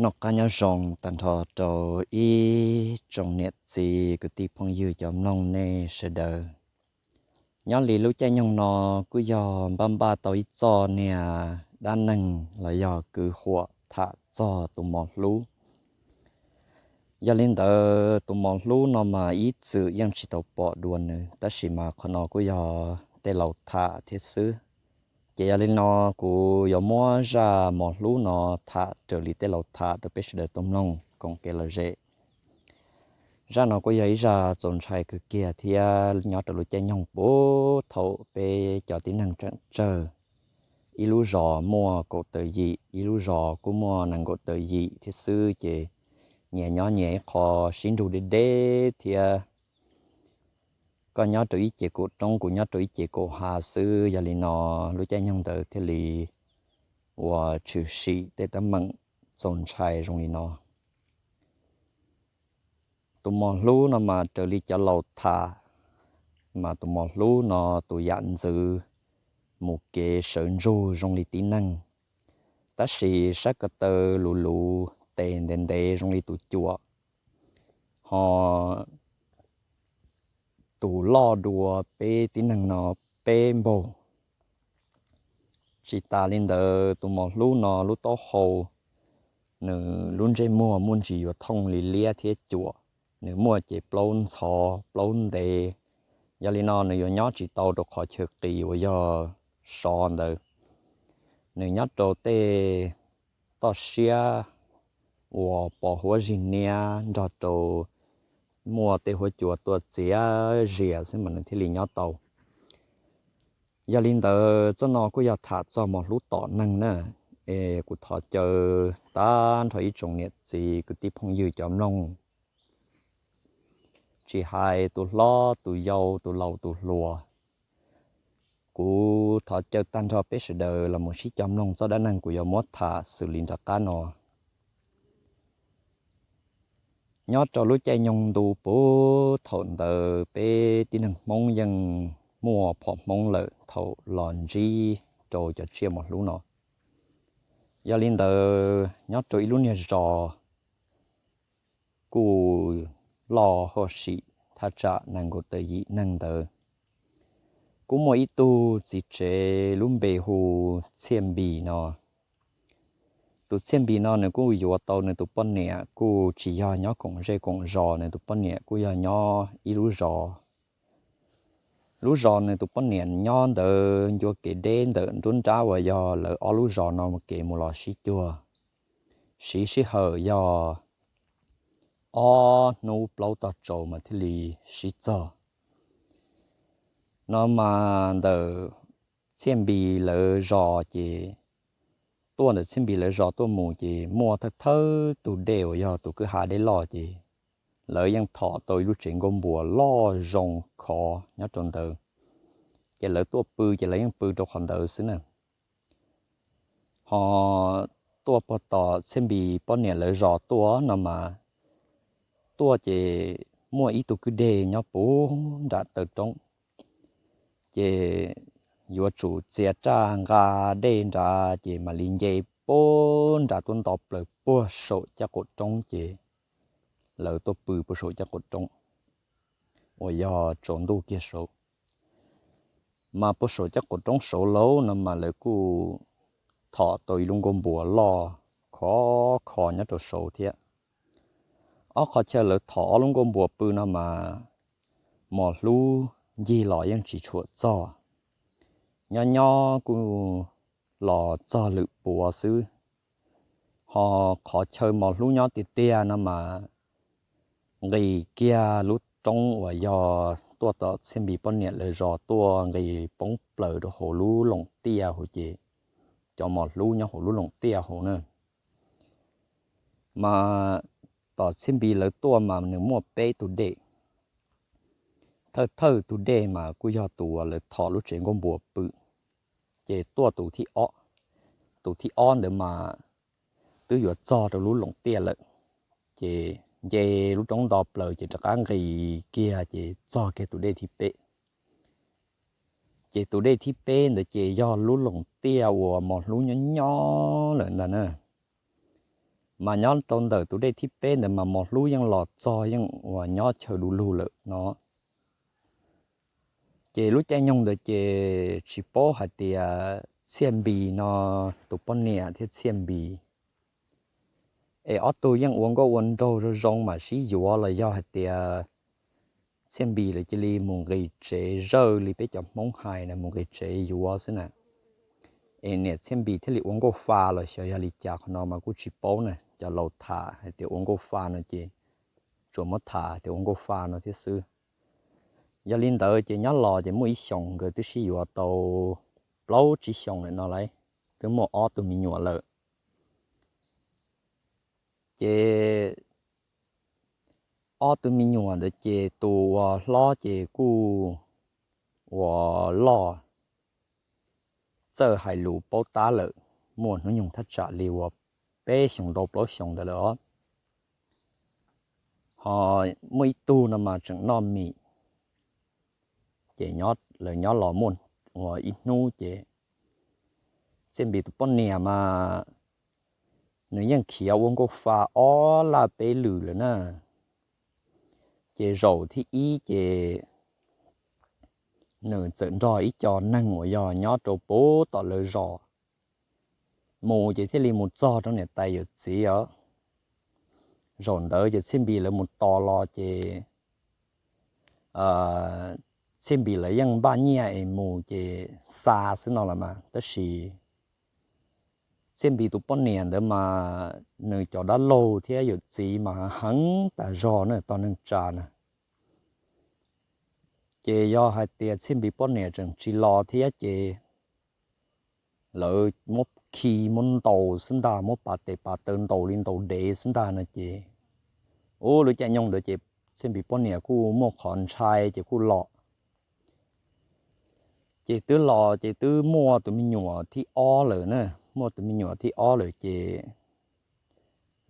Noj qab nyob zoo tag nrho rau ib tsoom niam txiv kwv tij phooj ywg cov mloog nej sawv daws. Nyob li lub caij nyoog no kuj yog npaj npaj tau ib txoj niag dab neeg los yog kwv huam tham txog tus mos hlub. Yog li ntawd tus mos hlub no mas ib txwm yeej tsis tau pom dua nws, tab sis mas qhov no kuj yog tej laus tham thiab xwb. Ces yog li no kuv yuav muab zaj mos hlub no tham raws li tej laus tham rau peb sawv daws tau mloog koom kev lom zem. Zaj no kuj yog ib zaj txaus ntshai kawg kiag thiab nyob rau lub caij nyoog puag thaum peb cov tib neeg tseem tsawg. Ib lub zos muaj kaum tawm yim, ib lub zos kuj muaj nees nkaum tawm yim thiab xwb, ces nyias nyob nyias ib qho, sib nrug deb deb thiab. Koj nyob rau ib ce kaum roob, kuv nyob rau ib ce kaum hav xwb. Yog li no lub caij nyoog ntawd thiaj li ua tshwm sim tej teeb meem txaus ntshai zoo li no. Tus mos hlub no mas raws li cov laus tham, mas tus mos hlub no tus yam ntxwv mus kev sawv ntsug zoo li tib neeg, tab sis sab ko taw luv luv, tes ntev ntev zoo li tus cuam, ho tus loj dua peb tib neeg no peb npaug. Tsis tas li ntawd tus mos hlub no lub taub hau, nws lub ntsej muag muaj ntsis yuav thooj li liab thiab cuam, nws muaj ces plaub ntxhov plaub ntev. Yog li no nws yuav nyob tsis tau rau qhov chaw qis uas yog sov ntawd. Nws nyob rau tej toj siab uas pos huab zig niab nrog rau muaj tej huab cua tuaj txiav zias xwb mas nws thiaj li nyob tau. Yog li ntawd txoj no kuj yog tham txog mos hlub tom neeg na. Es kuv thov caw tag nrho ib tsoom niam txiv kwv tij phooj ywg cov mloog, tsis hais tus hlob tus yau tus laus tus hluas, kuv thov caw tag nrho peb sawv daws los mus sib cog mloog txoj dab neeg kuv yuav muab tham xws li nram qab no. Nyob rau lub caij nyoog ntu puag thaum ntawd peb tib neeg Hmoob yeej muaj phom Hmoob lawm thaum los ntsib rau cov tsiaj mos hlub no. Yog li ntawd nyob rau ib lub niag zos kuj loj huj sim thaj tsam nees nkaum tawm yim neeg ntawd, kuj muaj ib tug txiv tsev lub npe hu Txhiaj Npis no. Tus Txhiaj Npis no nws kuj yuav tau nws tus poj niam kuj tsis yog nyob koom zej koom zos, nws tus poj niam kuj yog nyob ib lub zos. Lub zos nws tus poj niam nyob ntawd ncua kev deb ntawm nruab nrab uas yog lawv ob lub zos no kev mus los sib cuag. Siv sij hawm yog ob hnub plaub tog tsaus mas thiaj li sib txog. No mas ntawm Txhiaj Npis lawv zos ces, tuaj ntawm Txhiaj Npis lawv zos tuaj mus ces muaj thawj thawj tus dej uas yog tus kwj ha dej loj ces lawv yeej thom tau ib lub tsev nkuaj npuas loj zoo khov nyob rau ntawd. Ces lawv tuaj pw ces lawv yeej pw rau qhov ntawd xwb na. Ho tuaj puag tom Txhiaj Npis poj niam lawv zos tuaj no mas, tuaj ces muaj ib tug kwj dej nyob puag nram taw roob, ces yuav tsum txiav raj nqa dej nrad ces mam li nce puag nrad tuaj nto plaws puag saum caj qaum roob ces lawv tuaj pw puag saum caj qaum roob uas yog tsaus ntuj kiag saud. Mas puag saum caj qaum roob saud lauj no mas lawv kuj thom tau ib lub nkuaj npuas loj khov kho nyob rau saud thiab. Ob qhov chaw lawv thom ob lub nkuaj npuas pw no mas mos hlub ncig los yeej tsis tshua txog, nyob nyob kuj los txog lwm puav xwb. Ho qhov chaw mos hlub nyob tiag tiag no mas nqis kiag lub roob uas yog tuaj tom Txhiaj Npis poj niam lawv zos tuaj nqis poob plaws rau hauv lub loom tiaj hauv ces cov mos hlub nyob hauv lub loom tiaj hauv na. Mas tom Txhiaj Npis lawv tuaj mas nws muaj peb tus dej. Thawj thawj tus dej mas kuj yog tus uas lawv thom lub tsev nkuaj npuas pw, ces tuaj tus thib ob. Tus thib ob ntawd mas twb yuav txog rau lub loom tiaj lawm, ces nce lub roob nto plaws ces rov qab nqis kiag ces txog kiag tus dej thib peb. Ces tus dej thib peb ntawd ces yog lub loom tiaj uas mos hlub nyob nyob lawm ntag na. Mas nyob rau ntawm tus dej thib peb ntawd mas mos hlub yeej los txog yeej uas nyob chaw du lug lawm no. Ces lub caij nyoog ntawd ces tsis paub hais tias Txhiaj Npis no, tus poj niam thiab Txhiaj Npis es ob tug yeej ua nkauj ua nraug zoo zoo mam sib yuav los yog hais tias Txhiaj Npis lawv cia li mus nqis tsev zawj li peb cov Hmoob hais na, mus nqis tsev yuav xwb na. Es niam Txhiaj Npis thiaj li ua nkauj fa los xyov yog li cas, qhov no mas kuj tsis paub na. Cov laus tham hais tias ua nkauj fa no ces tsuas muab tham tias ua nkauj fa no thiab xwb. Yog li ntawd ces nyob los ces muaj ib xyoos nkawd twb sib yuav tau plaub tsib xyoos lawm no lawm, twb muaj ob tug me nyuam lawm. Ces ob tug me nyuam ntawd ces tus uas hlob ces kuj uas loj, txawj hais lus paub tab lawm, muaj hnub nyoog thaj tsam li uas peb xyoos ntau plaub xyoos ntawd lawm os. Ho muaj ib tug no mas tseem noj mis. Ces lawv nyob los muaj ua ib hnub ces Txhiaj Npis tus poj niam mas nws yeej khiav ua nkauj fa ob laj peb lwm lawm na. Ces zaum thib ib ces nws txawm nrog ib co neeg uas yog nyob rau puag tom lawv zos mus ces thiaj li mus txog rau niam tais yawm txiv os. Zaum ntawd ces Txhiaj Npis lawv mus tos los ces Txhiaj Npis lawv yeej npaj nyiaj es mus ces xa xwb no los mas, tab sis Txhiaj Npis tus poj niam ntawd mas nws cov dab laug thiab yawm txiv mas heev tas zog na, tog neeg tsa na. Ces yog hais tias Txhiaj Npis poj niam tseem tsis los thiab ces lawv muab khi muab ntaus xwb ntag, muab pav tes pav taw ntaus li ntaus dev xwb ntag no ces, ub, lub caij nyoog ntawd ces Txhiaj Npis poj niam kuj muaj qhov ntshai ces kuj los. Ces twb los ces twb muaj tus me nyuam thib ob lawm na, muaj tus me nyuam thib ob lawm ces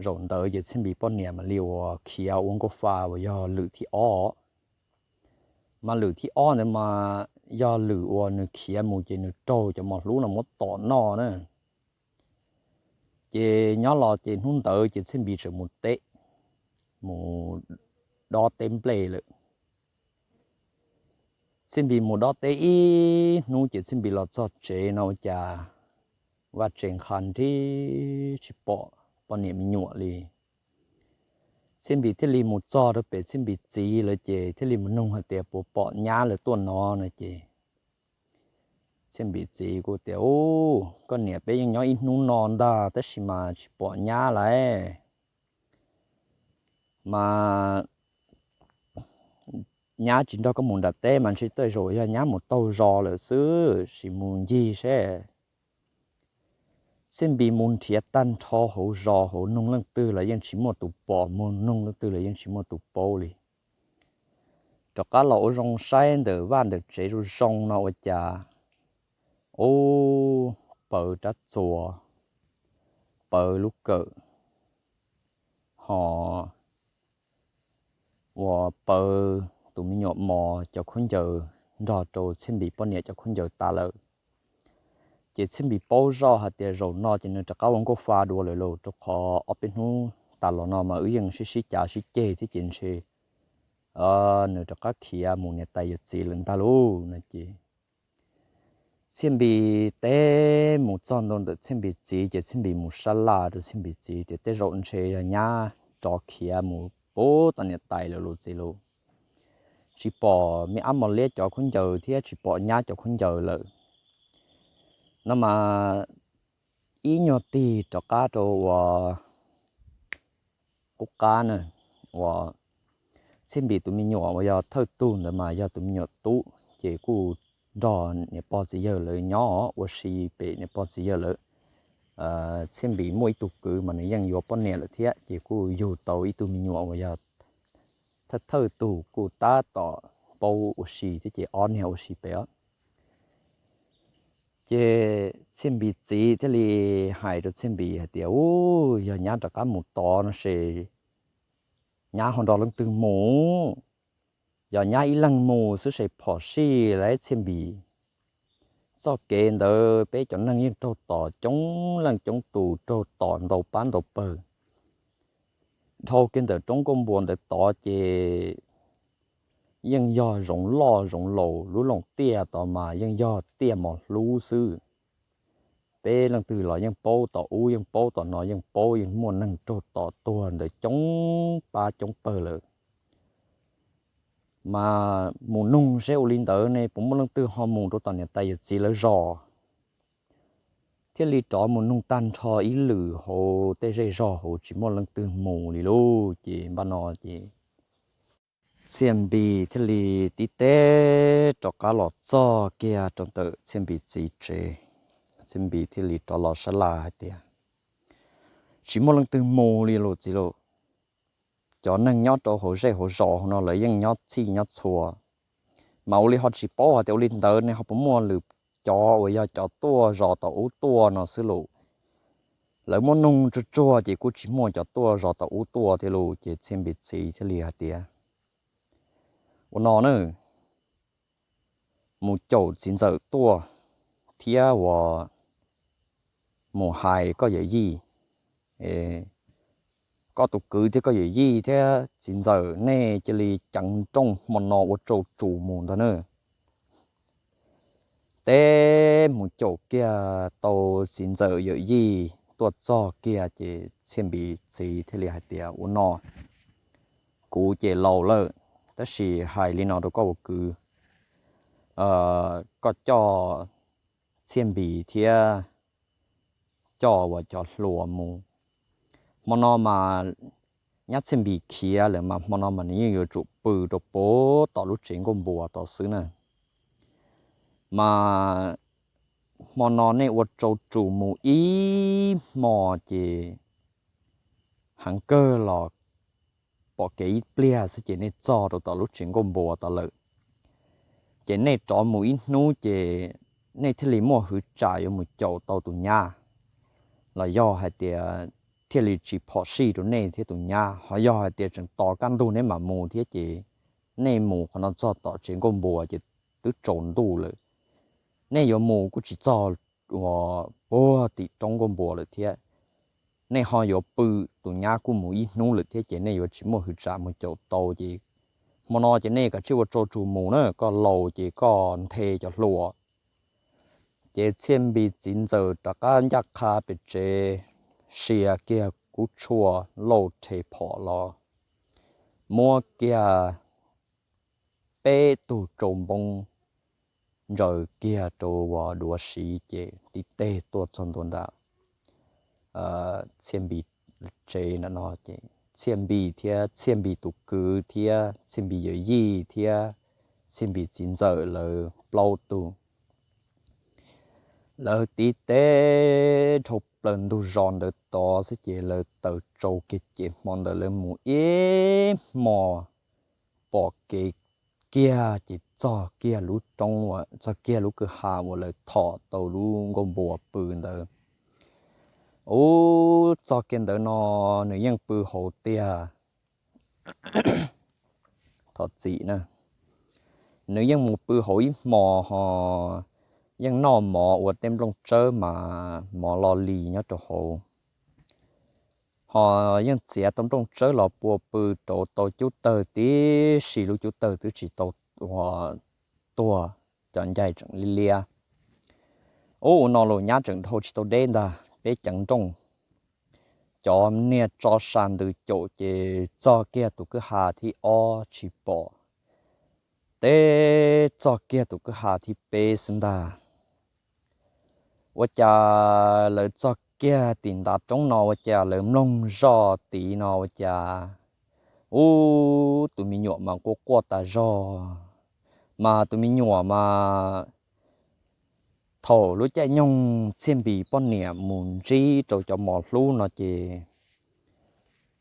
zaum ntawd ces Txhiaj Npis poj niam mam li uas khiav ua nkauj fa uas yog lwm thib ob. Mas lwm thib ob ntawd mas yog lwm uas nws khiav mus ces nws raug cov mos hlub no muab tom noj na. Ces nyob los ces hnub ntawd ces Txhiaj Npis tseem mus teb, mus dob teb nplej lawm. Txhiaj Npis mus dob teb ib hnub ces Txhiaj Npis los txog tsev no ua cas vaj tsev nqha nrig tsis pom poj niam me nyuam li. Txhiaj Npis thiaj li mus txog rau pem Txhiaj Npis txiv lawv ces thiaj li mus nug hais tias puas pom nyab lawv tuaj no no ces Txhiaj Npis txiv kuj tias, Ub, koj niam, peb yeej nyob ib hnub no ntag tab sis mas tsis pom nyab lawm. Mas nyab tsis nrog koj mus nram teb mas ntshe tej zaum yog nyab mus taug zos lawm xwb, sim mus ncig seb. Txhiaj Npis mus nrhiav tag nrho hauv zos hauv, nug leej twg los yeej tsis muaj tus pom, mus nug leej twg los yeej tsis muaj tus paub li. Rov qab los ua zoo saib ntawm vaj ntawm tsev zoo zoo no ua cas, ub, pawv rab txuas, pawv lub kawm, ho uas pawv tus me nyuam mos cov khaub ncaws nrog rau Txhiaj Npis poj niam cov khaub ncaws tas lawm. Ces Txhiaj Npis paub zoj hais tias zaum no ces nws rov qab ua nkauj fa dua lawm lauj, rau qhov ob peb hnub tas los no mas wb yeej sib sib cav sib ceg thiab ces ntshe nws rov qab khiav mus niam tais yawm txiv lawm ntag lauj no ces Txhiaj Npis teb mus txog ntua ntawm Txhiaj Npis txiv ces Txhiaj Npis mus sab laj rau Txhiaj Npis txiv tias tej zaum ntshe yog nyab rov khiav mus puag tom niam tais lawm lauj txiv lauj. Tsis pom me ab mos liab cov khaub ncaws thiab tsis pom nyab cov khaub ncaws lawm no mas ib nyuag tig rov qab rau uas qub qab na, uas Txhiaj Npis tus me nyuam uas yog thawj tug ntawd mas yog tus me nyuam tub ces kuj nrog niam pog txiv yawg lawv nyob ua si pem niam pog txiv yawg lawv. Txhiaj Npis muaj ib tug kwv mas nws yeej yuav poj niam lawm thiab ces kuj yug tau ib tug me nyuam uas yog thawj thawj tug kuj tab tom paub ua si thiab ces ob niag ua si pem os. Ces Txhiaj Npis txiv thiaj li hais rau Txhiaj Npis hais tias, Ub, yog nyab rov qab mus tod no ces nyab ho nrog leej twg mus? Yog nyab ib leeg mus xwb ces phom sij lauj Txhiaj Npis. Txoj kev ntawd peb cov neeg yeej raug tom coob leej coob tus, raug tom ntau pab ntau pawg. Dhau kiag ntawm roob Nkauj Npua ntawd tod ces yeej yog zoov loj zoov laus, lub looj tiaj tod mas yeej yog tiaj mos hlub xwb. Peb leej twg los yeej paub tom ub yeej paub tom no, yeej paub yeej muaj neeg raug tom tuag ntawd coob pab coob pawg lawm. Mas mus nug seb ua li ntawd ne puas muaj leej twg ho mus rau tom niam tais yawm txiv lawv zos, thiaj li rov mus nug tag nrho ib lwm hauv tej zej zog hauv tsis muaj leej twg mus li lauj. Ces npaj no ces Txhiaj Npis thiaj li tib teb rov qab los txog kiag rau ntawm Txhiaj Npis txiv tsev. Txhiaj Npis thiaj li rov los sab laj hais tias, tsis muaj leej twg mus li lauj txiv lauj. Cov neeg nyob rau hauv zej hauv zos hauv no lawv yeej nyob txhij nyob txhua, mas ua li ho tsis paub hais tias ua li ntawd ne ho puas muaj lwm cov uas yog cov tuaj zos tom ub tuaj no xwb lauj. Lawv muab nug tsuag tsuag ces kuj tsis muaj cov tuaj zos tom ub tuaj thiab lauj. Ces Txhiaj Npis txiv thiaj li hais tias, ua no na, mus caum txiv ntxawm tuaj thiab uas mus hais koj yawm yij, koj tus kwv thiab koj yawm yij thiab txiv ntxawm nej cia li ceev nrooj hmo no ua tsau tsus mus ntag na. Teb mus caum kiag tau txiv ntxawm yawm yij tuaj txog kiag ces Txhiaj Npis txiv thiaj li hais tias, ua no, kuv ces laus lawm, tab sis hais li no rau koj ua kwv, koj coj Txhiaj Npis thiab coj uas cov hluas mus. Hmo no mas nyab Txhiaj Npis khiav lawm mas hmo no mas nws yeej yuav tsum pw rau puag tom lub tsev nkauj npua tod xwb na. Mas hmo no nej ua tsau tsus mus ib hmo ces heev kawg los pom kev ib pliag xwb ces nej txog rau tom lub tsev nkauj npua tod lawm. Ces nej rov mus ib hnub ces nej thiaj li muaj hwv tsam yuav mus caum tau tus nyab, los yog hais tias thiaj li tsis phom sij rau nej thiab tus nyab. Ho yog hais tias tseem tos kaj ntug neb mam mus thiab ces nej mus qhov no txog tom tsev nkauj npua ces twb tsaus ntuj lawm. Nej yuav mus kuj tsis txog uas puag tim roob nkauj npua lawm thiab. Nej ho yuav pw, tus nyab kuj mus ib hnub lawm thiab ces nej yuav tsis muaj hwv tsam mus caum tau ces hmo no ces nej kav tsij ua tsau tsus mus na, koj laus ces koj nthe cov hluas. Ces Txhiaj Npis txiv ntxawm rov qab ncaj qha pem tsev, sia kiag kub tshuaj lauj rhe phom los, muab kiag peb tug tsau npoo ntsaws kiag rau uas duav siv ces tib teg tuaj txog ntua ntawm Txhiaj Npis tsev ntawm no ces Txhiaj Npis thiab Txhiaj Npis tus kwv thiab Txhiaj Npis yawm yij thiab Txhiaj Npis txiv ntxawm lawv plaub tug, lawv tib teb dhau plaws ntug zos ntawd tod xwb ces lawv taws tsau kiag ces hmo ntawd lawv mus ib hmo pom kev kiag ces txog kiag lub roob, txog kiag lub kwj ha uas lawv thom tau lub nkauj npua pw ntawd. Ub, txog kiag ntawd no nws yeej pw hauv tiag. Thov txim na, nws yeej mus pw hauv ib hmo ho yeej noj mov ua tej nplooj tsawb mas mov lo li nyob rau hauv, ho yeej txiav tau nplooj tsawb los pua pw rauv tau cub tawg tib si, lub cub tawg twb tsis tau tuag, cov ncaig tseem liab liab. Ub, ua no los nyab tseem dhau tsis tau deb ntag, peb ceev nrooj. Cov niag tso sa ntws caum ces txog kiag tus kwj ha thib ob tsis pom, teb txog kiag tus kwj ha thib peb xwb ntag. Ua cas lawv txog kiag tim ntav roob no ua cas lawv mloog zoj tid no ua cas, ub, tus me nyuam mas quaj quaj tas zog. Mas tus me nyuam mas thaum lub caij nyoog Txhiaj Npis poj niam mus ntsib rau cov mos hlub no ces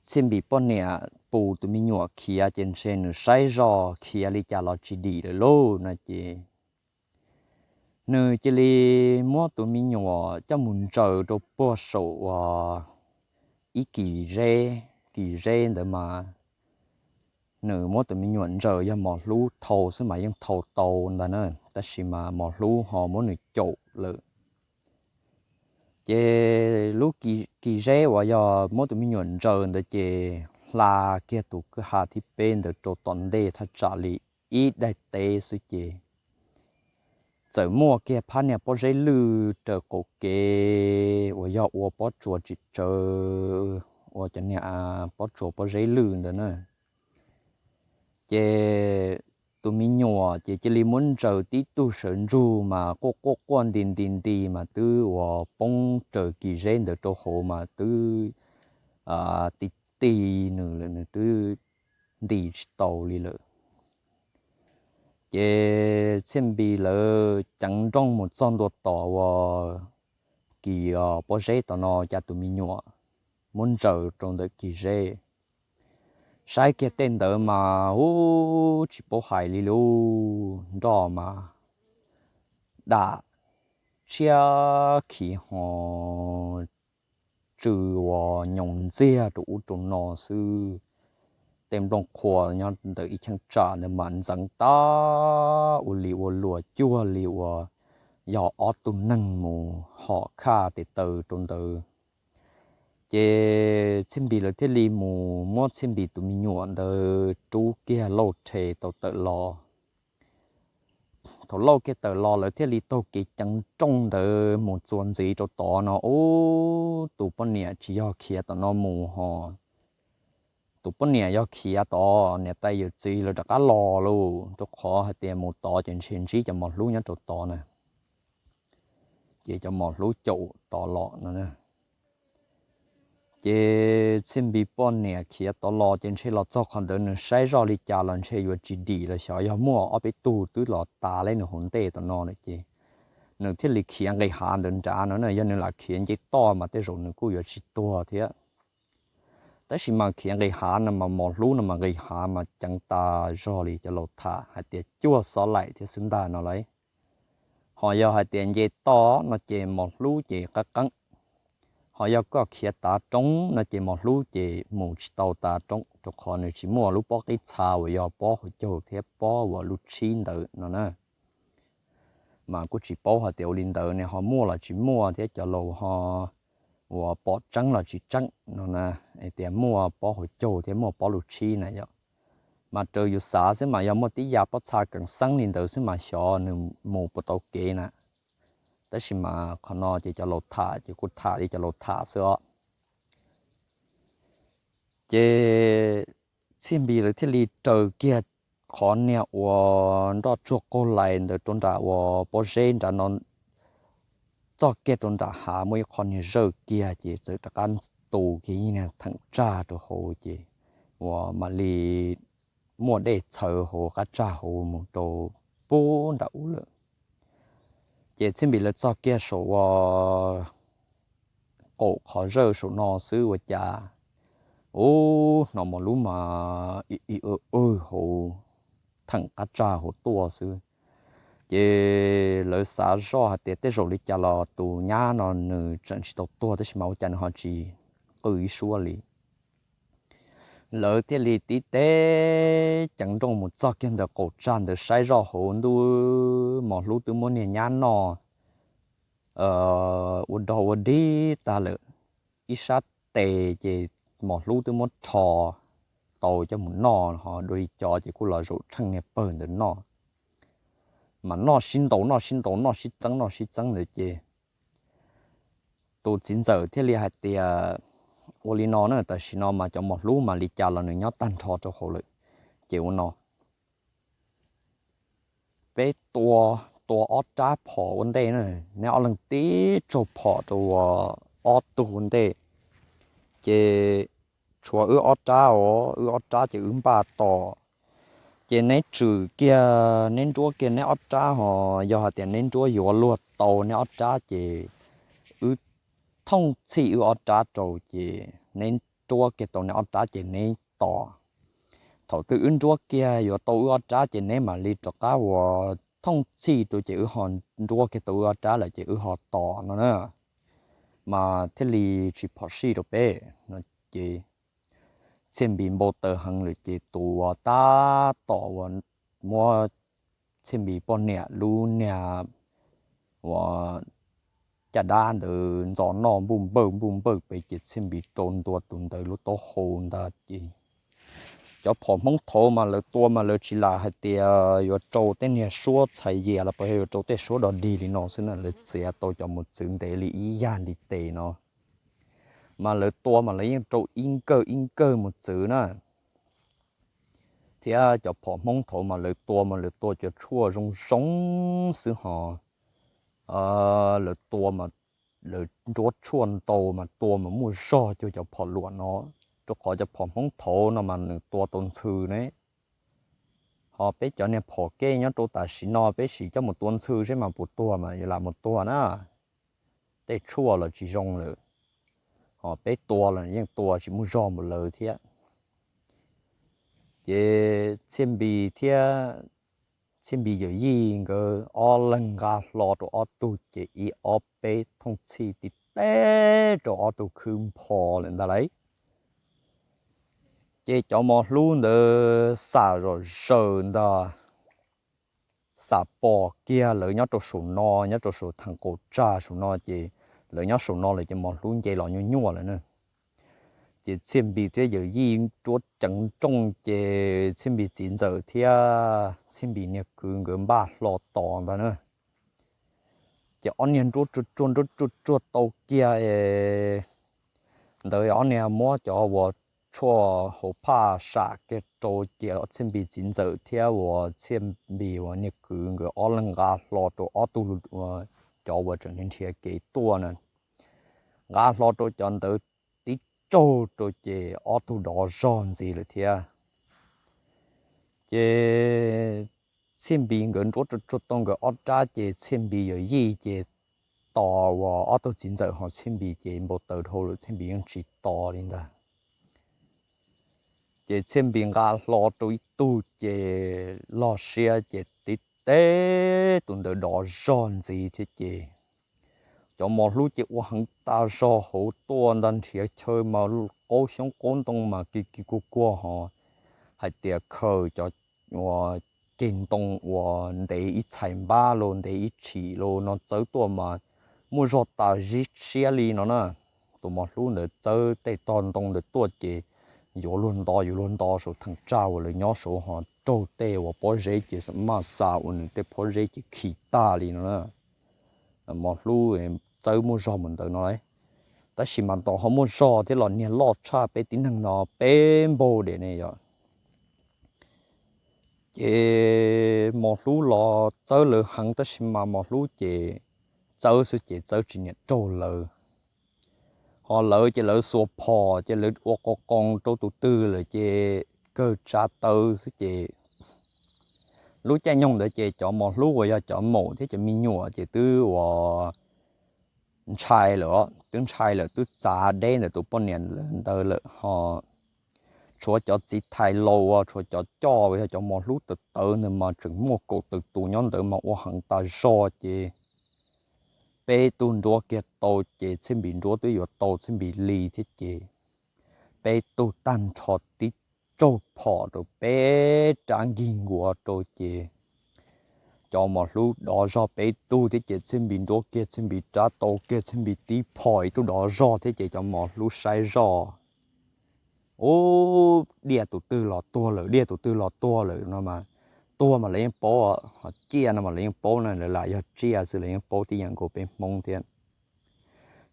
Txhiaj Npis poj niam pus tus me nyuam khiav ces ntshe nws saib zoj khiav li cas los tsis dim lawm lauj no ces nws cia li muab tus me nyuam coj mus ntsaws rau puag saum uas ib kis zeb, kis zeb ntawd mas nws muab tus me nyuam ntsaws, yog mos hlub thau xwb mas yeej thau tau ntag na, tab sis mas mos hlub ho muab nws caum lawm. Ces lub kis zeb uas yog muab tus me nyuam ntsaws ntawd ces hla kiag tus kwj ha thib peb ntawd rau tom ntej thaj tsam li ib daim teb xwb ces txawm muaj kiag phab niag pob zeb lwj raws qaum kev uas yog ua pob tsuas tsis tsawv, ua cov niag pob tsuas pob zeb lwj ntawd na. Ces tus me nyuam ces cia li muab ntsaws tib tug sawv ntsug mas quaj quaj quaj nti nti nti mas twb uas poob raws kis zeb ntawd rau hauv mas twb ti ti nws lawm, nws twb nti tsis tau li lawm. Ces Txhiaj Npis lawv ceev nrooj mus txog ntua tom uas kis pob zeb tom no, cas tus me nyuam muab ntsaws rau ntawm kis zeb. Saib kiag tej ntawd mas ub tsis paub hais li lub nroj mas dam tshiab khiv ho tsw uas nyoos ntxiag rau ub rau no xwb. Tej nplooj qhuav nyob ntawm ib cheeb tsam ntawd mas ntxeev tag ua li ua luam cuag li uas yog ob tug neeg mus hom khaj tes taw rau ntawd. Ces Txhiaj Npis lawv thiaj li mus muab Txhiaj Npis tus me nyuam ntawd rub kiag lauj rhe tau tawm los. Thaum lauj kiag tawm los lawv thiaj li taug kev ceev nrooj ntawd mus txuas ntxiv rau tod no ub tus poj niam tsis yog khiav tom no mus ho. Tus poj niam yog khiav tod niam tais yawm txiv lawv rov qab los lauj, rau qhov hais tias mus tod ces ntshe ntsib cov mos hlub nyob rau tod na. Ces cov mos hlub caum tod los no. Ces Txhiaj Npis poj niam khiav tod los ces ntshe los txog qhov ntawd nws saib zoj li cas los ntshe yuav tsis dim los xyov yog muaj ob peb tug twb los tas li nws hauv ntej tom no lawm ces nws thiaj li khiav nqis hav ntawd nrad no na. Yog nws lam khiav nce toj mas tej zaum nws kuj yuav tsis tuag thiab. Tab sis mas khiav nqis hav no mas mos hlub no mas nqis hav mas ceev tas zog li cov laus tham hais tias cuaj xob laim thiab xwb ntag no lauj. Ho yog hais tias nce toj no ces mos hlub ces qab qeeb. Ho yog koj khiav tav roob no ces mos hlub ces mus tsis tau tav roob rau qhov nws tsis muaj lub pob qib txha uas yog pob hauv caug thiab pob uas lub tshib ntawd no na. Mas kuj tsis paub hais tias ua li ntawd ne ho muaj los tsis muaj thiab cov laus ho uas pom tseeb los tsis tseeb no na, hais tias muaj pob hauv caug thiab muaj pob lub tshib na yom. Mas raws yus xav xwb mas yog muaj tib yam pob txha keev xeeb li ntawd xwb mas xyov nws mus puas tau kev na. Tab sis mas qhov no ces cov laus tham ces kuj tham li cov laus tham xwb os. Ces Txhiaj Npis lawv thiaj li raws kiag qhov niag uas nroj tsuag qaug lais ntawd rau nram uas pob zeb nrad no, txoj kiag rau nram hav muaj ib qho niag zawj kiag ces txawm rov qab ntu kiag ib niag theem tsag rau hauv ces uas mam li muaj dej txhawv hauv qab tsag hauv mus rau pub nram ub lawm. Ces Txhiaj Npis lawv txog kiag saum uas qaum qhov zawj saum no xwb ua cas ub hnov mos hlub mas i i w w hauv theem qab tsag hauv tuaj xwb. Ces lawv xav zoj hais tias tej zaum li cas los tus nyab no nws tseem tsis tau tuag tab sis mas ua cas nws ho tsis qw ib suab li. Lawv thiaj li tib teb ceev nrooj mus txog kiag ntawm qaum tsag ntawd saib zoj hauv ntuj, mos hlub twb muab niag nyab noj ua dog ua dig tag lawm. Ib sab tes ces mos hlub twb muab rho tau coj mus noj ho dua li cov ces kuj los zaum tsheej niag pawg ntawd noj. Mas noj sib ntaus noj sib ntaus noj sib txeeb noj sib txeeb ntawd ces tus txiv ntxawm thiaj li hais tias ua li no na, tam sim no mas cov mos hlub mas li cas los nws nyob tag nrho rau hauv lawm. Ces ua no, peb tua, tua ob rab phom ua ntej na, neb ob leeg tib tsaug phom rau ob tug ua ntej, ces tshuav wb ob rab os, wb ob rab ces wb npaj tos. Ces neb tswm kiag, neb nruab kiag neb ob rab hos, yog hais tias neb nruab yuav luag tau neb ob rab ces wb thooj txhij wb ob rab rau, ces neb nruab kiag tau neb ob rab ces neb tos. Thaum twg wb nruab kiag yuav tau wb ob rab ces neb mam li rov qab uas thooj txhij rau ces wb ho nruab kiag tau wb ob rab lawm ces wb ho tos no na. Mas thiaj li tsis phom sij rau peb no. Ces Txhiaj Npis npau taws heev lawm ces tus uas tab tom uas muab Txhiaj Npis poj niam lub niag uas caj dab ntawd ntxos noj npuj npawj npuj npawj pem ces Txhiaj Npis rau ntua tus ntawd lub taub hau ntag ces Cov phom Hmoob thaud mas lawv tua mas lawv tsis lam hais tias yuav rau tej niag suab txhais yas los puas yog yuav rau tej suab dog dig li no xwb na, lawv txiav tau cov mos txwv ntev li ib yag ntiv tes no, mas lawv tua mas lawv yeej rau ib nkawg ib nkawg mos txwv na. Thiab cov phom Hmoob thaud mas lawv tua mas lawv tua cov tshuaj zoo zoo xwb hos. Lawv tua, lawv nruab tshuaj ntau mas tua mas muaj zog cuag cov phom luam no, rau qhov cov phom Hmoob thaud no mas nws tua tau ntxhw ne. Hos peb cov niag phom kej nyob rau tam sim no peb sim coj mus tua ntxhw seb mas puas tuag mas yuav lam mus tuag na. Tej tshuaj los tsis zoo lawm, hos peb tua los yeej tua tsis muaj zog npaum lawv thiab. Ces Txhiaj Npis thiab Txhiaj Npis yawm yij nkawd ob leeg nqa hlo rau ob tug ces ib ob peb thooj txhij tib teb rau ob tug khwb npho lawm ntag lauj. Ces cov mos hlub ntawd xam zom zaws ntag, xam pom kiag lawv nyob rau saum no, nyob rau saum theem qaum tsag saum no ces lawv nyob saum no lawm ces mos hlub nce los nyuaj nyuaj lawm na. Ces Txhiaj Npis thiab yawm yij nruab ceev nrooj ces Txhiaj Npis txiv ntxawm thiab Txhiaj Npis niag kwv nkawd npaj hlo tos ntag na. Ces ob niag nruab tsuag tsuag nruab tsuag tsuag tau kiag ntawd, ob niag muab cov uas tshuaj hauv phaj sam kiag rau ces Txhiaj Npis txiv ntxawm thiab uas Txhiaj Npis uas niag kwv nkawd ob leeg nqa hlo rau ob tug, cov uas tseem nrhiav kev tuaj na, nqa hlo rau cov ntawd tib tsaug rau ces ob tug dov zog ntxiv lawm thiab. Ces Txhiaj Npis nkawd nruab tsuag tsuag tau nkawd ob rab ces Txhiaj Npis yawm yij ces tos uas ob tug txiv ntxawm hos Txhiaj Npis ces npau taws dhau lawm Txhiaj Npis yeej tsis tos li ntag. Ces Txhiaj Npis nqa hlo rau ib tug ces loj siab ces tib teb tus ntawd dov zog ntxiv thiab ces cov mos hlub ces ua heev tas zog hauv tuaj ntag, nrhiav chaw mas qaub xyoob qaub ntoo mas kis kis kuag kuag hos hais tias khaws cov uas ceg ntoo uas ntev ib txhais npab los ntev ib tshim los no txawb tuaj mas muaj zog tas zib siab li no na. Tus mos hlub ntawd txawb tej tog ntoo ntawd tuaj ces yuav luag nto yuav luag nto saum theem tsag uas lawv nyob saud hos raug tej uas pob zeb ces maj xa uas nws tej pob zeb ces khi tag li no na. Mos hlub txawb muaj zog mus ntawd no lauj, tab sis mas ntau ho muaj zog thiab los niag loj tshaj peb tib neeg no peb npaug diam ne yom. Ces mos hlub los txawb lawv heev tab sis mas mos hlub ces txawb xwb ces txawb tsis niam raug lawv. Hos lawv ces lawv xuas phom ces lawv ua qoo qoo rau tus twg lawm ces kawg tsa taw xwb ces lub caij nyoog ntawd ces cov mos hlub uas yog cov maum thiab cov me nyuam ces twb uas ntshai lawm, twb ntshai lawm twb txav deb ntawm tus poj niam ntawd lawm hos tshuav cov txiv thais laus uas tshuav cov coj uas yog cov mos hlub tawv tawv ntawd mas tseem muaj kaum tawm tus nyob ntawd mas ua heev tas zog ces peb tug nruab kiag tau ces Txhiaj Npis nruab twb yuav tau Txhiaj Npis li thiab ces peb tug tag nrho tib tsaug phom rau peb rab nkig nkuav rau ces cov mos hlub dov zog peb tug thiab ces Txhiaj Npis nruab kiag Txhiaj Npis rab tau kiag Txhiaj Npis tib phom ib tug dov zog thiab ces cov mos hlub saib zoj ub, diaj tus twg los tuag lawm, diaj tus twg los tuag lawm no mas, tuag mas lawv yeej paub, ho ciaj no mas lawv yeej paub na, lawv lam yog tsiaj xwb lawv yeej paub tib yam nkaus peb Hmoob thiab.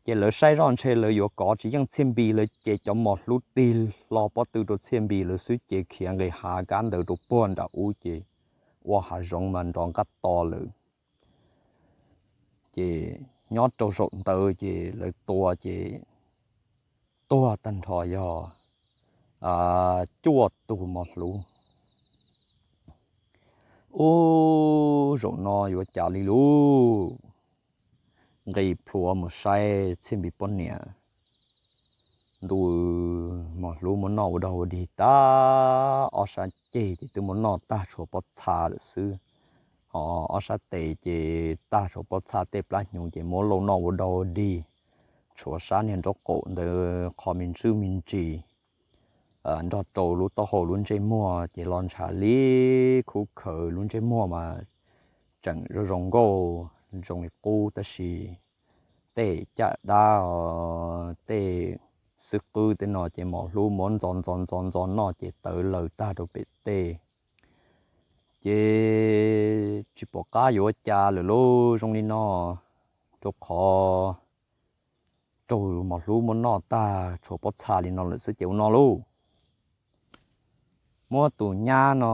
Ces lawv saib zoj ntshe lawv yuav kov tsis yeej Txhiaj Npis lawm ces cov mos hlub tig hlo pob tw rau Txhiaj Npis lawv xwb ces khiav nqis hav kab ntawd rau puag nram ub ces ua hav zoov mas nrov nqaj to lawm. Ces nyob rau zaum ntawd ces lawv tua ces tuag tag nrho yog cuaj tus mos hlub. Ub, zaum no yuav cas li lauj? Nqis plhuav mus saib Txhiaj Npis poj niam, ntuj, mos hlub muab noj ua dog ua dig tag, ob sab ceg ces twb muab noj tag tshuav pob txha lawm xwb, ho ob sab tes ces tag tshuav pob txha, tej plab hnyuv ces muab lauj noj ua dog ua dig, tshuav sab niag nraub qaum ntawd qhov me ntsuj me ntsis nrog rau lub taub hau lub ntsej muag ces los ntshav li khub khawv, lub ntsej muag mas tseem zoo zoo nkauj zoo li qub tab sis tej caj dab, tej xwb qwb tej no ces mos hlub muab ntxov ntxov ntxov ntxov noj ces tawv laws tag rau pem tej. Ces tsis pom qab yuav ua cas lawm lauj, zoo li no, rau qhov raug mos hlub muab noj tag tshuav pob txha li no lawm xwb ces ua no lauj, muab tus nyab no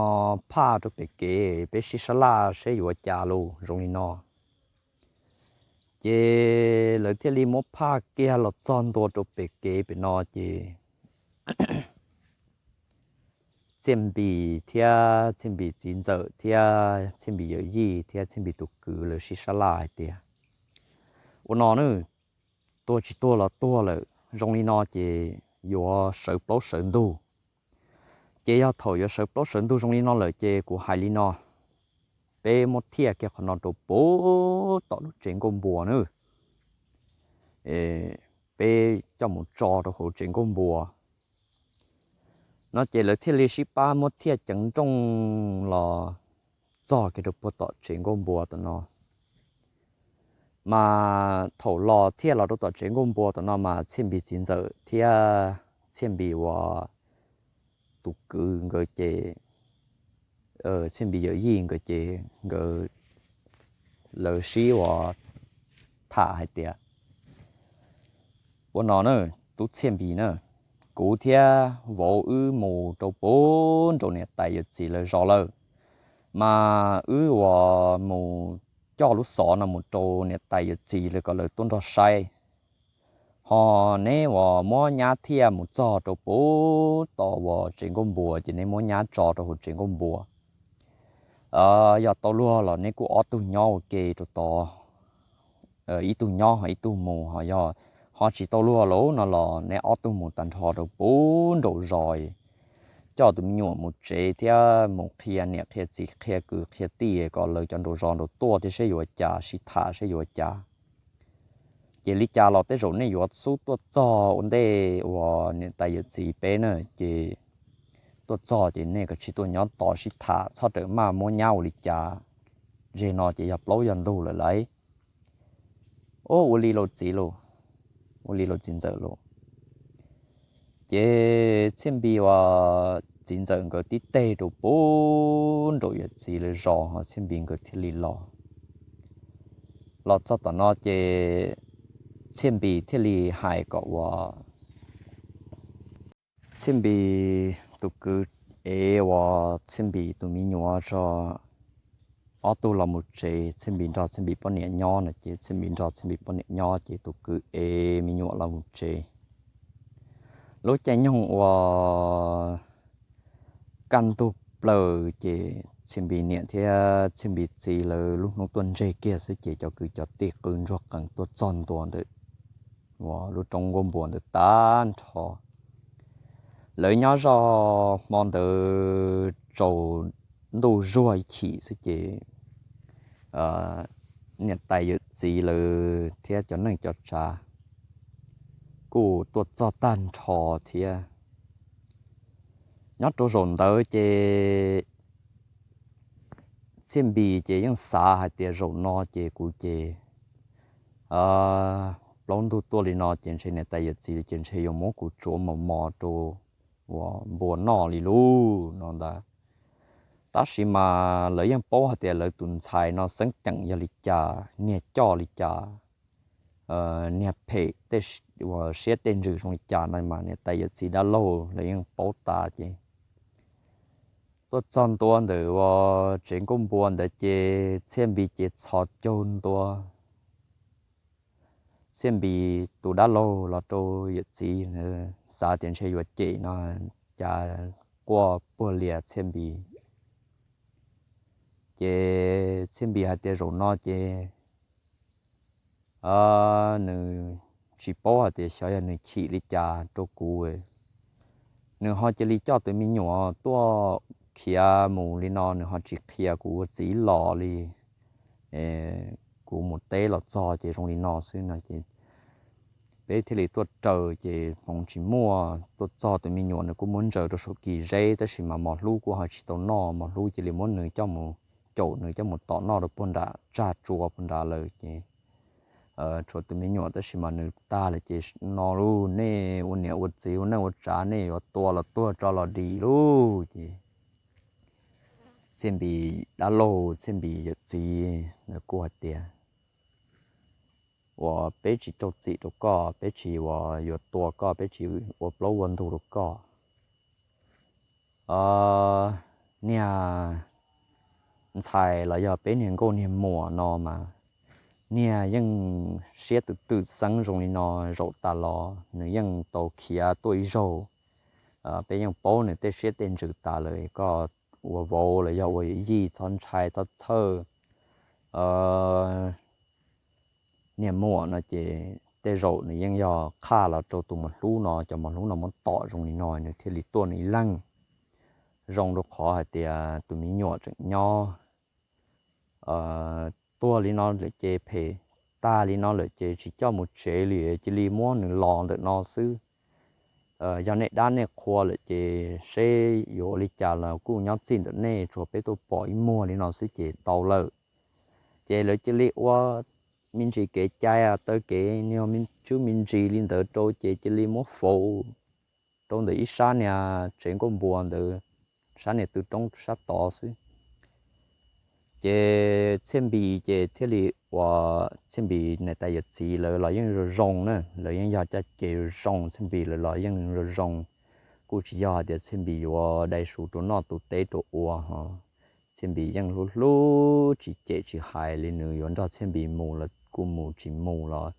phaj rau pem kev peb sib sab laj seb yuav ua cas lauj, zoo li no. Ces lawv thiaj li muab phaj kiag los txog ntua rau pem kev pem no ces Txhiaj Npis thiab Txhiaj Npis txiv ntxawm thiab Txhiaj Npis yawm yij thiab Txhiaj Npis tus kwv lawv sib sab laj hais tias, ua no na, tuag tsis tuag los tuag lawm zoo li no ces yuav sawv plaub sawv ntug. Ces yog thaum yuav sawv plaub sawv ntug zoo li no lawm ces kuv hais li no, peb muab thiaj kiag qhov no rau puag tom lub tsev nkuaj npua na, peb coj mus tso rau hauv tsev nkuaj npua no ces lawv thiaj li sib pab muab thiaj ceev nrooj los txog kiag rau puag tom tsev nkuaj npua tom no. Mas thaum los thiaj los rau tom tsev nkuaj npua tom no mas Txhiaj Npis txiv ntxawm thiab Txhiaj Npis uas tus kwv nkawd ces, Txhiaj Npis yawm yij nkawd ces nkawd, lawv sib ua tham hais tias, ua no na, tub Txhiaj Npis na, kuv thiab vauv wb mus rau puag nraum niam tais yawm txiv lawv zos lawm, mas wb uas mus coj lub xov no mus rau niam tais yawm txiv lawv kom lawv tuaj nrog saib. Ho neb uas muab nyab thiaj mus txog rau puag tom uas tsev nkuaj npua ces neb muab nyab tso rau hauv tsev nkuaj npua. Yog tau luag los neb kuj ob tug nyob ua ke rau tod, ib tug nyob ho ib tug mus, ho yog ho tsis tau luag lawm no los neb ob tug mus tag nrho rau puag nraum zos, coj tus me nyuam mus tsev thiab mus qhia niam qhia txiv qhia kwv qhia tij kom lawv cov nraum zos nraud tuaj thiab seb yuav cas sib tham seb yuav cas. Ces li cas los tej zaum nej yuav xub tuaj txog ua ntej uas niam tais yawm txiv peb na, ces tuaj txog ces nej kav tsij tuaj nyob tos sib tham, txhob rawm maj muab nyab ua li cas. Zeg no ces yog plaub yog ntug lawm lauj. Ua li lauj txiv lauj, ua li lauj txiv ntxawm lauj. Ces Txhiaj Npis uas txiv ntxawm nkawd tib teg rau puag nraum yawm txiv lawv zos ho Txhiaj Npis nkawd thiaj li los. Los txog tom no ces Txhiaj Npis thiaj li hais kom uas Txhiaj Npis tus kwv ev uas Txhiaj Npis tus me nyuam tso, ob tug los mus tsev, Txhiaj Npis nrog Txhiaj Npis poj niam nyob no ces Txhiaj Npis nrog Txhiaj Npis poj niam nyob ces tus kwv ev me nyuam los mus tsev. Lub caij nyoog uas kaj ntug plaws ces Txhiaj Npis niam thiab Txhiaj Npis txiv lawv lub hnub tuaj ntseg kiag xwb ces cov kwv cov tij qw ntsuag qees tuaj txog ntua ntawm uas lub roob nkuaj npua ntawd tag nrho. Lawv nyob zoj hmo ntawd tsaus ntuj zuag ib chim xwb ces niam tais yawm txiv lawv thiab cov neej cov tsav kuj tuaj txog tag nrho thiab. Nyob rau zaum ntawd ces Txhiaj Npis ces yeej xav hais tias zaum no ces kuv ces plaub ntug tuaj li no ces ntshe niam tais yawm txiv ces ntshe yuav muab kuv tsuav mos mos rau uas npua noj li lauj no ntag. Tab sis mas lawv yeej paub hais tias lawv tus ntxhais no xeeb ceem yog li cas, niag coj li cas, niag phem tej uas siab tej ntsws zoo li cas no mas niam tais yawm txiv dab laug lawv yeej paub tas ces tuaj txog ntua ntawm uas tsev nkuaj npua ntawd ces Txhiaj Npis ces txhos caug ntua. Txhiaj Npis tus dab laug los rau yawm txiv xav tias ntshe yuav cem no, cas quaj puag lias Txhiaj Npis. Ces Txhiaj Npis hais tias zaum no ces nws tsis paub hais tias xyov yog nws chim li cas rau kuv, nws ho cia li coj tus me nyuam tuaj khiav mus li no, nws ho tsis qhia kuv ua txiv los li. Kuv mus teb los txog ces zoo li no xwb no ces peb thiaj li tuaj raws ces hmoov tsis muaj, tuaj txog tus me nyuam nws kuj muab ntsaws rau saum kis zeb tab sis mas mos hlub kuj ho tsis tau noj, mos hlub cia li muab nws coj mus, caum nws coj mus tom noj rau puag nram tsag tsua puag nrad lawm ces tshuav tus me nyuam tab sis mas nws tag lawm ces no lauj, nej ua niam ua txiv ua neej ua tsav nej yuav tua los tuag tso los dim lauj. Ces Txhiaj Npis dab laug Txhiaj Npis yawm txiv ntawd kuj hais tias, uas peb tsis rau txim rau koj, peb tsis uas yuav tua koj, peb tsis ua plaub ua ntug rau koj. Niag ntxhais los yog peb niag nkauj niag muam no mas niag yeej siab twm twm xeeb zoo li no, zaum tas los nws yeej tau khiav tuaj ib zaug. Peb yeej paub nws tej siab tej ntsws tas lawm, koj ua vauv los yog ua yawm yij txhob ntshai txhob txhawj. Niag muam no ces tej zaum nws yeej yog qhaj los rau tus mos hlub no, cov mos hlub no muab tom zoo li no nws thiaj li tuaj nws ib leeg. Zoo rau qhov hais tias tus me nyuam tseem nyob, tuag li no lawm ces phem, tag li no lawm ces tsis coj mus tsev li, cia li muab nws los ntawm no xwb. Yog nej dab nej qhua lawm ces seb yuav ua li cas los kuj nyob txij ntawm nej, tsuas peb tuaj pom ib muag li no xwb ces tau lawm. Ces lawv cia li ua me ntsis kev cai taw kev niag tswb me ntsis li ntawd rau ces cia li muab faus rau ntawm ib sab niag tsev nkauj npua ntawd, sab niag tw roob sab tod xwb. Ces Txhiaj Npis ces thiaj li ua, Txhiaj Npis niam tais yawm txiv lawv los yeej zoo zoo na, lawv yeej yog caj ces zoo zoo, Txhiaj Npis lawv los yeej zoo zoo. Kuj tsis yog hais tias Txhiaj Npis yuav dai su rau noj tu teb rau ua ho. Txhiaj Npis yeej hlub hlub tsis cem tsis hais li, nws yuav nrog Txhiaj Npis mus los kuj mus, tsis mus los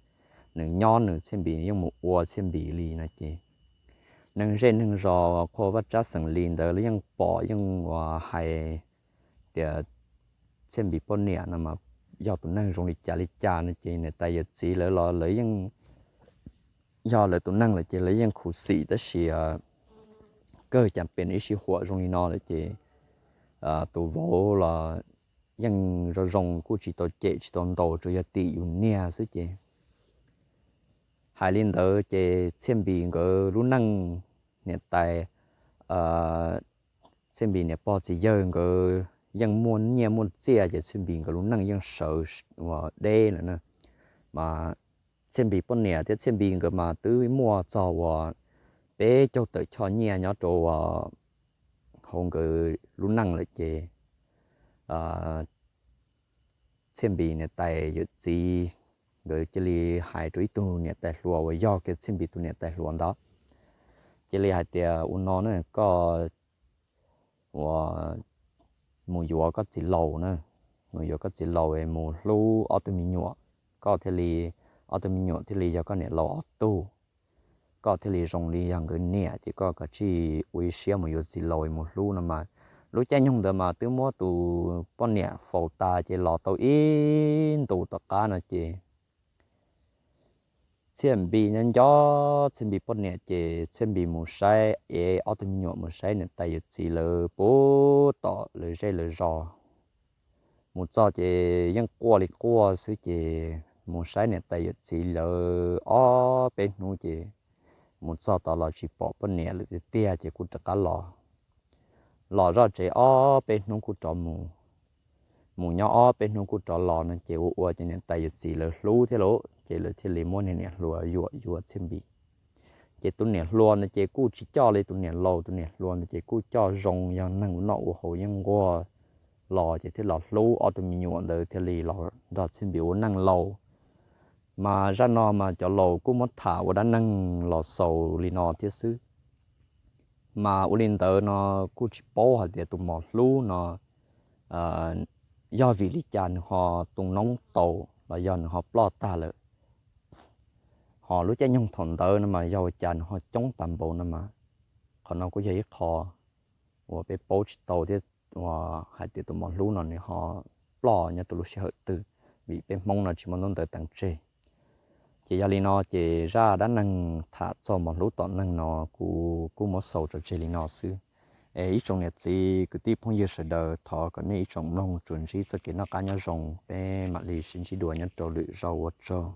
nws nyob nws, Txhiaj Npis yeej mus ua Txhiaj Npis li no ces neeg zej neeg zos qhua vaj tsab xeem li ntawd los yeej pom yeej ua hais tias Txhiaj Npis poj niam no mas yog tus neeg zoo li cas li cas no ces niam tais yawm txiv lawv los lawv yeej yog lawv tus neeg lawm ces lawv yeej khuv xim tab sis kawg cas pem ib sij huam zoo li no lawm ces tus vauv los yeej zoo zoo kuj tsis tau cem tsis tau ntaus, tsuas yog tim yus niag xwb ces hais li ntawd ces Txhiaj Npis nkawd lub neej, niam tais, Txhiaj Npis niam pog txiv yawg nkawd yeej muaj nyiaj muaj txiaj ces Txhiaj Npis nkawd lub neej yeej sawv ua deb lawm na. Mas Txhiaj Npis poj niam thiab Txhiaj Npis nkawd mas twb muaj txog uas peb caug tawm choj nyiaj nyob rau hauv nkawd lub neej lawm ces Txhiaj Npis niam tais yawm txiv nkawd cia li hais rau ib tug niam tais hluas uas yog kiag Txhiaj Npis tus niam tais hluas ntawd, cia li hais tias ua no na, koj ua mus yuav koj txiv laus na, mus yuav koj txiv laus es mus hlub ob tug me nyuam, koj thiaj li, ob tug me nyuam thiaj li yog koj niam laus ob tug, koj thiaj li zoo li yog nkawd niam ces koj kav tsij ua ib siab mus yuav txiv laus es mus hlub no mas. Lub caij nyoog ntawd mas twb muab tus poj niam faus tas ces los tau ib ntus tom qab no ces Txhiaj Npis nyob nco Txhiaj Npis poj niam ces Txhiaj Npis mus saib es ob tug me nyuam mus saib niam tais yawm txiv lawv puag tom lawv zej lawv zos. Mus txog ces yeej quaj li quaj xwb ces mus saib niam tais yawm txiv lawv ob peb hnub ces mus txog tod los tsis pom poj niam lawm tiag tiag ces kuj rov qab los, los zoj tsev ob peb hnub kuj rov mus, mus nyob ob peb hnub kuj rov los no ces ua ua ces niam tais yawm txiv lawv hlub thiab lauj ces lawv thiaj li muab niag niam hluas yuam yuav Txhiaj Npis. Ces tus niam hluas no ces kuj tsis coj li tus niam laus, tus niam hluas no ces kuj coj zoo yog neeg ua noj ua haus yeej nquag los ces thiaj los hlub ob tug me nyuam ntawd thiaj li los nrog Txhiaj Npis ua neej laus. Mas zaj no mas cov laus kuj muab tham ua dab neeg los xaus li no thiab xwb. Mas ua li ntawd no kuj tsis paub hais tias tus mos hlub no yog vim li cas nws ho tu noob tau los yog nws ho ploj tag lawm. Ho lub caij nyoog thaum ntawd no mas yog ua cas nws ho coob tas npaum no mas, qhov no kuj yog ib qho uas peb paub tsis tau thiab uas hais tias tus mos hlub no nws ho ploj nyob rau lub sij hawm twg, vim peb Hmoob no tsis muaj ntaub ntawv teev tseg. Ces yog li no ces zaj dab neeg tham txog mos hlub tom neeg no kuv kuj muab xaus tso tseg li no xwb. Es ib tsoom niam txiv kwv tij phooj ywg sawv daws, thov kom nej ib tsoom mloog tsuas ntsib txoj kev noj qab nyob zoo, peb mam li sib ntsib dua nyob rau lwm zaus, ua tsaug.